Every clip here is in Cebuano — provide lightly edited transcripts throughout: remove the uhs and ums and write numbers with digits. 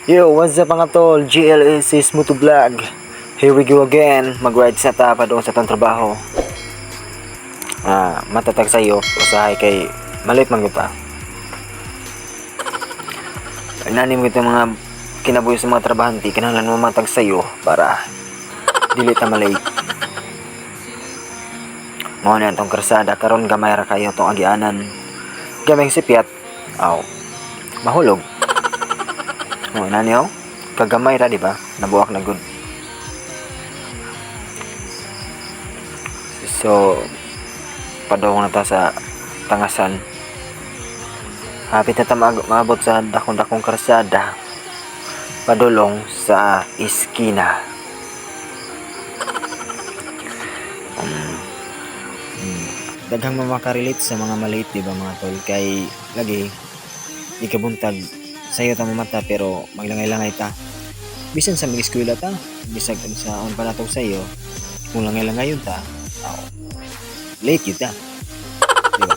Yo, what's up, mga tol? GLAC Moto Vlog. Here we go again. Mag-ride sa ta padung sa atong trabaho. Ah, matatag sayo, usahay kay malit man gyud ta. Nani mo itong mga kinabuhi sa mga trabahante, kinahanglan mo matag sayo para dili ta malate. Mao na atong karsada karon, gamay ra kayo atong agianan. Gamay sipyat. Aw. Mahulog. Oh, nani oh. Kagamay ra, di ba? Nabuak na gud. So, padung na ta sa tangasan. Hapit na ta maabot sa dakong-dakong karsada. Padulong sa iskina. Daghang mga makarelate sa mga maliit, di ba, mga tol? Kay lagi di ka buntag sayo ta mamata pero maglangay-langay ta. Bisan sa mga eskwela ta, bisag sa on pa natong sayo, kung langay-langayon ta, aw, late yun ta. Di ba?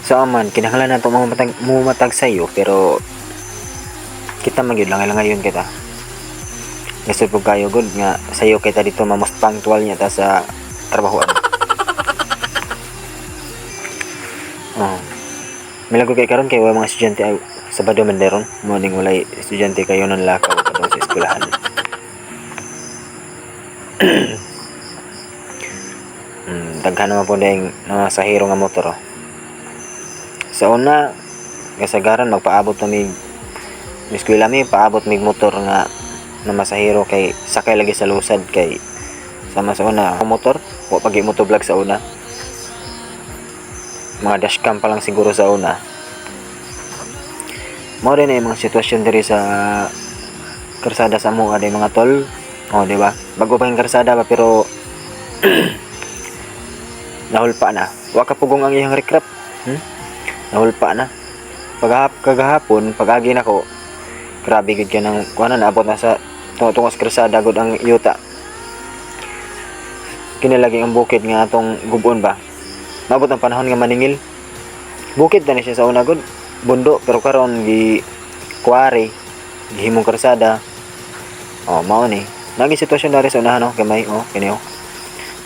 So aman, kinahanglan nato mumatag sayo pero kita man gyud langay-langayon kita. Gasol pug kayo gud nga sayo kita dito, ma most punctual niya ta sa trabahoan. Oh. Milago kay karon kay way mga estudyante ay Sabado man deron, mo ning walay estudyante kayo nang lakaw padung sa eskwelahan. Daghan naman po dayong mga sahero nga motor. Oh. Sa una, kasagaran magpaabot na mig eskwela mi, paabot mig motor nga na masahero kay sakay lagi sa lusad kay sama sa una motor, wa pagi motovlog sa una. Mga dashcam pa lang siguro sa una. Mao rin na yung mga sitwasyon diri sa karsada sa amoa day, mga tol. Oh, di ba? Bago pa yung karsada ba pero nahulpa na. Wa ka pugong ang iyang rikrap. Nahulpa na. Pagahap kagahapon, pag-agi nako, grabe gud ka ng kuan na naabot na sa tungo sa karsada gud ang yuta. Kini lagi ang bukid nga atong gubon ba. Maabot ang panahon nga maningil. Bukid na ni siya sa una gud, bundo, pero karon gi kuwari, gihimong karsada. Oh, mao ni. Nagi sitwasyon dari sa unahan oh, gamay oh, kini oh.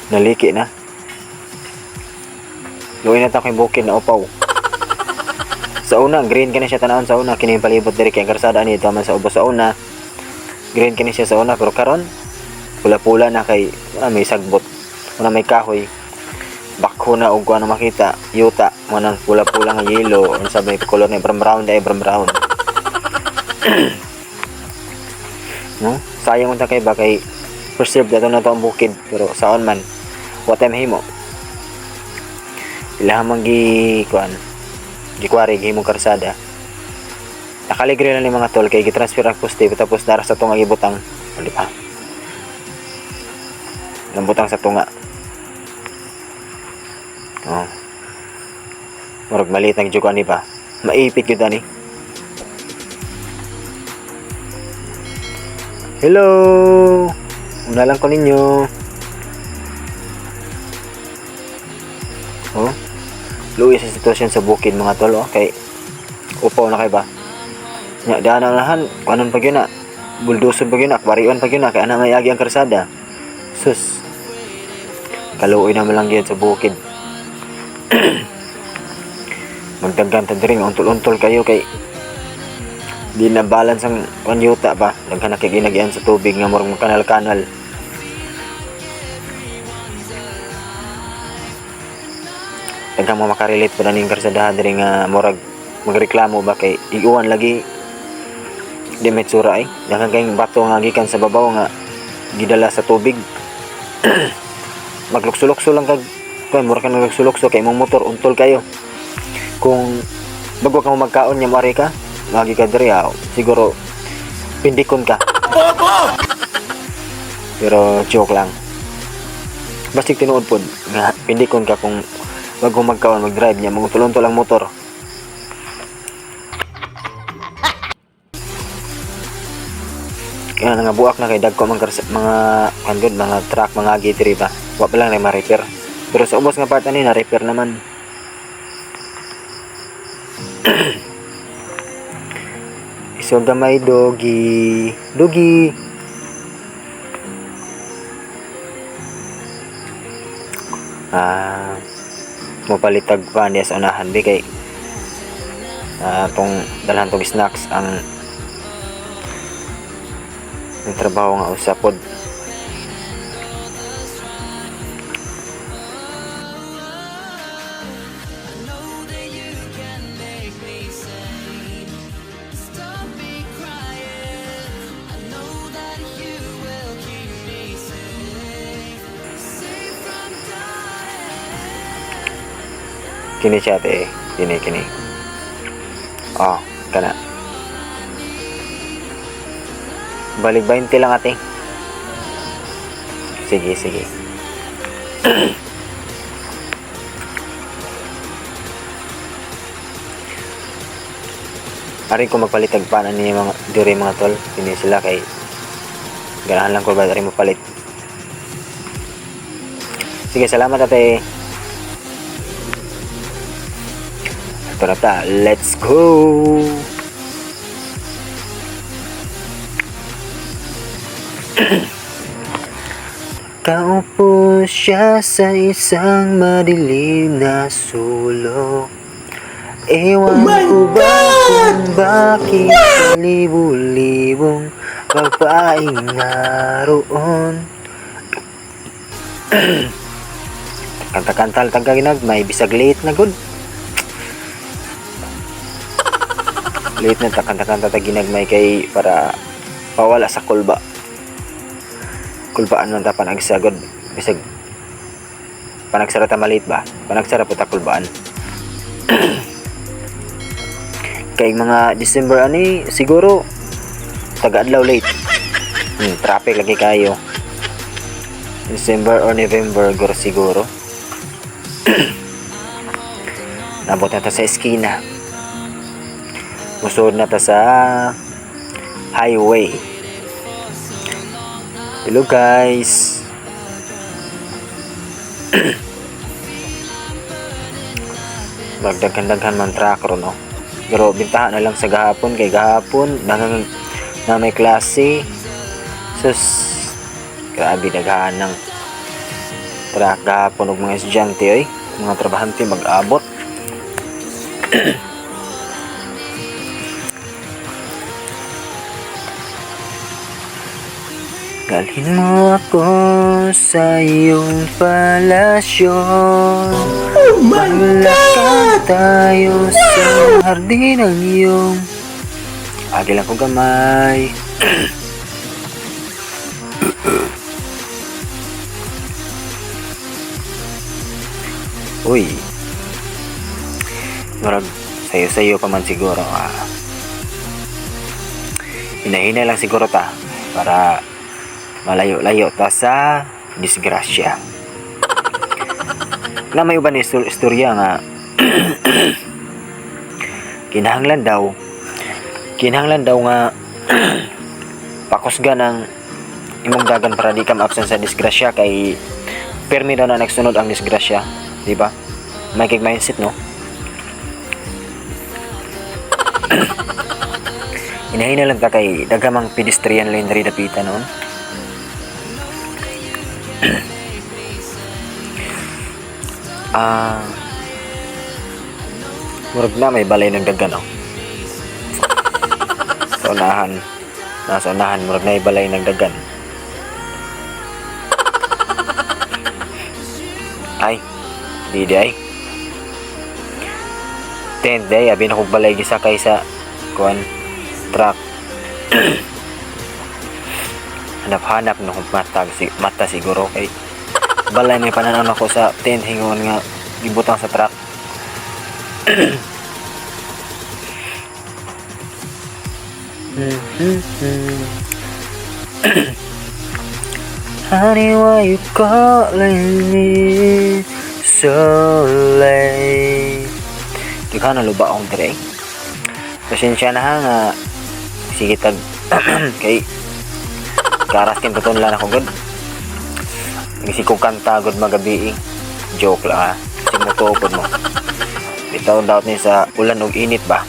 Naliki na. Luoy na ta kay bukid na upaw. Sa una, green kini siya tanawon sa una, kini yung palibot diri kay ang karsada ni man sa ubos sa una. Green kini siya sa una pero karon pula-pula na kay wala may sagbot. Wala may kahoy. Bakho na og kuan makita, yuta mo nang pula-pula nga yellow, unsa may color ni brown brown dai brown brown. No? Sayang unta kay ba kay preserve dato na to ang bukid pero saon man what time himo. Ilaha man gi kuan gikwari gihimong karsada. Nakaligre lang ni mga tol kay gitransfer ang poste tapos nara sa tunga gibutang, o, di ba? Nambutang sa tunga. Oh. Murag maliit ang jud ani ba? Maipit gyud ani. Hello. Una lang ko ninyo. Oh. Luoy sa sitwasyon sa bukid, mga tol, oh. Kay upaw na kay ba. Nya daan ang lahan, kuanon pa gyud na. Buldoson pa gyud na, kwarion pa gyud na kay ana may agi ang karsada. Sus. Kaluoy naman lang gyud sa bukid. Magdaghan ta diri nga untol-untol kayo kay di na balance ang kanyuta ba. Daghan na kay ginagian sa tubig nga murag kanal-kanal. Daghan mo makarelate pa ning karsadahan diri nga murag magreklamo ba kay iguan lagi di may tsura ay. Daghan kayong bato nga gikan sa babaw nga gidala sa tubig. Maglukso-lukso lang kag kuan, mura ka naglukso-lukso kay imong motor untol kayo. Kung bago ka mo magkaon nya moari ka, magi ka diri ah, siguro pindikon ka. Pero joke lang. Basig tinuod pod nga pindikon ka kung bago magkaon mag-drive niya manguntol-untol ang motor. Kaya nga buak na kay dagko man mga kan gud mga truck mga agi diri ba. Wa pa lang na ma-repair. Pero sa ubos nga part ani na repair naman. Isog gamay, doggy. Doggy. Ah, mapalitag pa niya sa unahan bi kay tong dalhan tong snacks ang trabaho nga usa pod. Kini siya, ate. Kini, kini. Oh, kana. Balik 20 lang, ate. Sige, sige. Ari ko magpalitag pa na niya mga diri, mga tol. Kini sila kay ganahan lang ko ba ari mo palit. Sige, salamat, ate. Ito na ta. Let's go! Kaupo siya sa isang madilim na sulok. Ewan ko ba kung bakit libo-libong babaeng naroon. Kanta-kanta tag ginagmay, bisag late na gud. Late na ta, kanta-kanta ta ginagmay kay para pawala sa kulba. Kulbaan man ta panagsagod bisag panagsara ta malit ba? Panagsara po ta kulbaan. Kay mga December ani siguro taga-adlaw late. Traffic lagi kayo. December or November guro siguro. Nabot na ta sa eskina. Musod na ta sa highway. Hello, guys. Magdaghan-daghan man truck ron, no. Pero bintahan na lang sa gahapon kay gahapon nang na may klase. Sus, grabe daghan ng truck gahapon og mga estudyante oy, mga trabahante mag-abot. Dalhin mo ako sa iyong palasyo. Oh my Maglakad God! tayo sa hardin ng iyong. Agi lang ko gamay. Uy. Murag sayo-sayo pa man siguro. Ah. Hinahina lang siguro ta para malayo-layo ta sa disgrasya. Na may uban istorya nga kinahanglan daw nga pakusga ng imong dagan para di ka ma-absent sa disgrasya kay permi daw na nagsunod ang disgrasya, di ba? May kig mindset, no? Hinahina lang ta kay dagamang pedestrian lane diri dapita noon. Ah, murag na may balay ng dagan, oh. Sa unahan, nasa unahan, murag na may balay ng dagan. Ay, di di ay. Tent day, abi na kong balay gisakay sa kuan truck. Hanap-hanap na kong mata, mata siguro kay balay may pananaw nako sa tent hingon nga gibutang sa truck. Honey, why you calling me so late? Di ka nalubaong dire. Pasensya na ha nga sige tag kay karas kin lang ako gud. Ngisi kong kanta gud magabi eh. Joke lang ha. Simuto pod mo. Bitaw daw ni sa ulan ug init ba.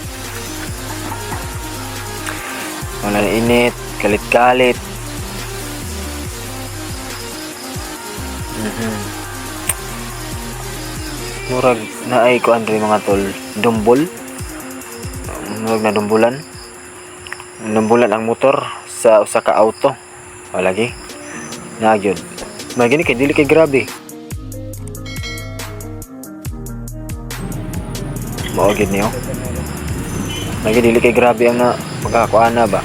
Wala na init, kalit-kalit. Murag naay kuan diri, mga tol, dumbol. Murag na dumbulan. Dumbulan ang motor sa usa ka auto. Wala gi. Naa gyud. May gini kay dili kay grabe. Mao gyud niyo. Lagi dili kay grabe ang na pagkakuan na ba.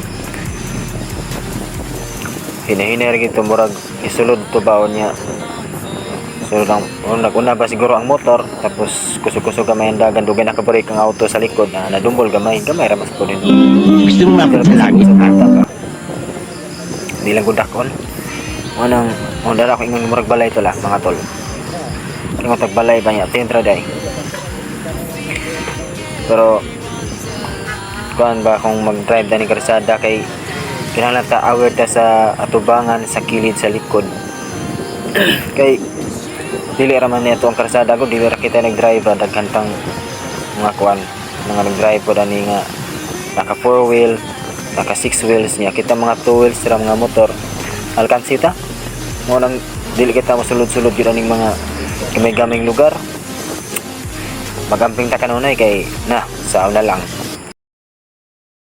Hinahinay ra gito, murag isulod to baon niya. Sulod ang naguna ba siguro ang motor, tapos kusog-kusog gamay ang dagan, dugay nakabrake ang auto sa likod na nadumbol gamay, gamay ra mas po din. Gusto mo mapit sa langit, ha? Di lang gudakon. Anang on dara ko ingon murag balay to lah, mga tol. Ingon tag balay ba niya tentra day. Pero kuan ba, kung mag-drive dani karsada kay kinahanglan ta aware ta sa atubangan, sa kilid, sa likod. Kay dili ra man nito ang karsada ko, dili ra kita nag-drive ra, daghan pang mga kuan, mga nag-drive po dani nga naka 4 wheel, naka 6 wheels niya. Kita mga 2 wheels ra mga motor, alkansi ta mo nang dili kita mosulod-sulod gyud aning mga gamay-gamay lugar. Magamping ta kanunay kay na sa una lang.